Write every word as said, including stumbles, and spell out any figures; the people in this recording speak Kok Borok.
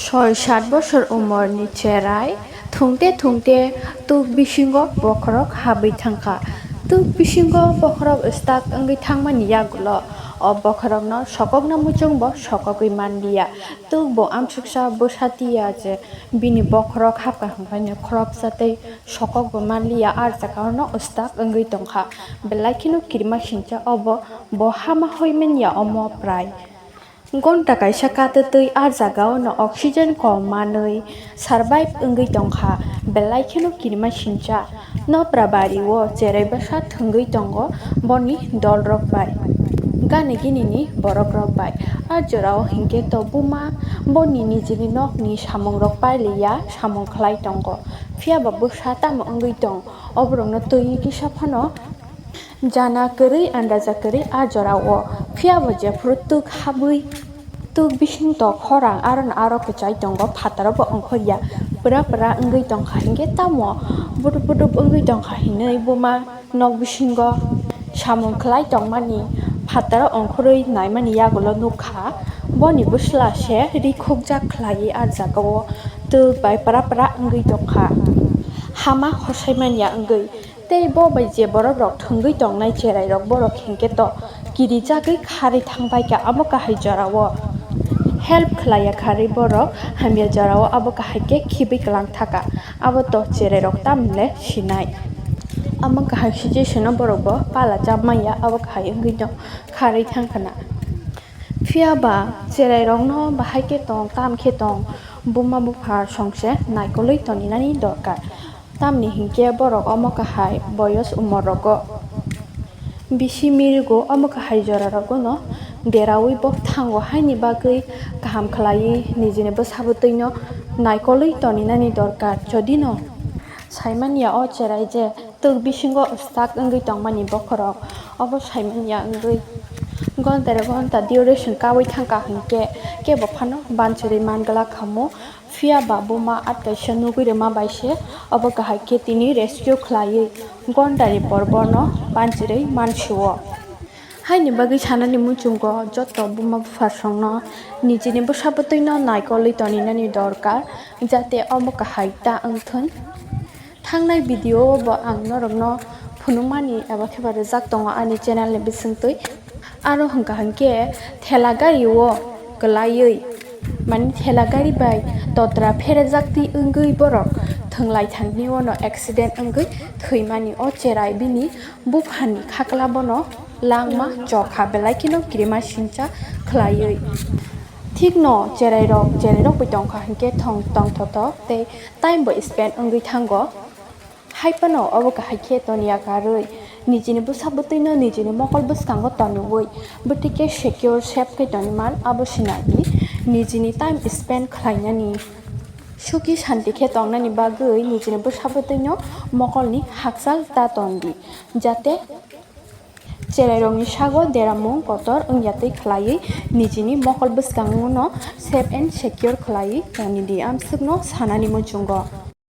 Soi sat bosor umorni cherai thungte thungte tuk bisingo bokhorok habwi thangkha. Tuk bisingo bokhorok start wngwi thangmani yagulo o bokhorokno sokokna muchungbo sokogwi manliya. Tukbo amsuksa bwsa tiya je bini bokhorok hapkha hwnkhai khoroksa tei sokokbo manliya, ah jagao no start wngwi tongkha. Belai kheno kirima sincha obo, bo hama hoi manya omo prai. Gonta kaisa katwtwi ah jagao no oxygen kom manwi survive wngwi tongkha, belai kheno kirima sincha. Nopra bari o cherai bwsa thwngwi tongo boni dolrok bai, gani gini ni borok rok bai. Ah jorao hinkhe to buma boni nijini nokni samungrok pailiya samung khlai tongo, phiyaba bwsa tamo wngwi tong oborokno twi kisa phano. Jana kwrwi andaja kwrwi ah jorao, phiyabo jephuru tuk habwi tuk bising tok khorang aron aro kwchai tongo, phataro bo ongkhorya pura pura wngwi tongkha hinkhe tamo budup budup wngwi tongkha hinwi buma nok bisingo samung khlai tongmani phataro ongkhorwi naimani yagulo nukha. Boni bwsla se rikhukjak khlaiwi ah jagao tuk bai pura pura wngwi tongkha, hama khosai manya wngwi. Tei bo bai je borok rok thwngwi tongnai cherai rok borok hinkhe to kirijagwi kharwi thangbai kha abo kahai jorao. Help khlaiya kharwi borok hamya jorao abo kahai khe khibwi kwlang thaka, abo to cherai rok tamle sinai. Amo kahai situation o borok bo pala chap manya abo kahai wngwi no kharwi thangkhana. Phiyaba cherai rokno bahai khe tong tam khe tong buma bupha songse naikolwi toninani dorkar. Tamni hinkhe borok omo kahai boyos umor rogo bisi mirigo omo kahai jora rogo no deraui bo thango, haini bagwi kaham khlaiwi nijini bwsa bwtwi no naikolwi toninani dorkar. Jodi no saimanya o cherai je tuk bisingo stuck wngwi tongmani bokhorok obo saimanya wngwi gonta re gonta duration kaui thangkha hinkhe kebo phano banchirwi man glak khamu. Phiya ba buma atkaisa nugwi rwma bai se obo kahai khe tini rescue khlaiwi Gondari porbono banchirwi mansio. Haini bagwi sanani muchungo joto buma bupharsongno nijini bwsa bwtwino naikolwi toninani dorkar, jate omo kahai ta wngthun. Thangnai video o bo ang norokno phunukmani eba khe ba rwjak tongo ani channel ni bisingtwi. Aro hwnkha hinkhe thela gari o kwlaiwi, mani thela gari bai totra pherejak twi wngwi borok thwnglai thangni ono accident wngwi thwimani o cherai bini buphani khakla bono langma chokha belai kheno kirima sincha khlaiwi. Thikno cherai rok, cherai rok bai tongkha hinkhe thong tongthotok tei time bo spend wngwi thango. Hai phano obo kahai khe toniya karwi nijini bwsa bwtwino nijini mokol bwskango toniwi bwtwi khe secure, safe khe toniman abo sinai di. Nijini time spend khlainani, suki santi khe tongnani bagwi nijini bwsa bwtwino mokolni hakchal ta ton di, jate cherairokni sago deramung kotor wngya twi khlaiwi nijini mokol bwskango no safe and secure khlaiwi toni di, amswkno sanani muchungo.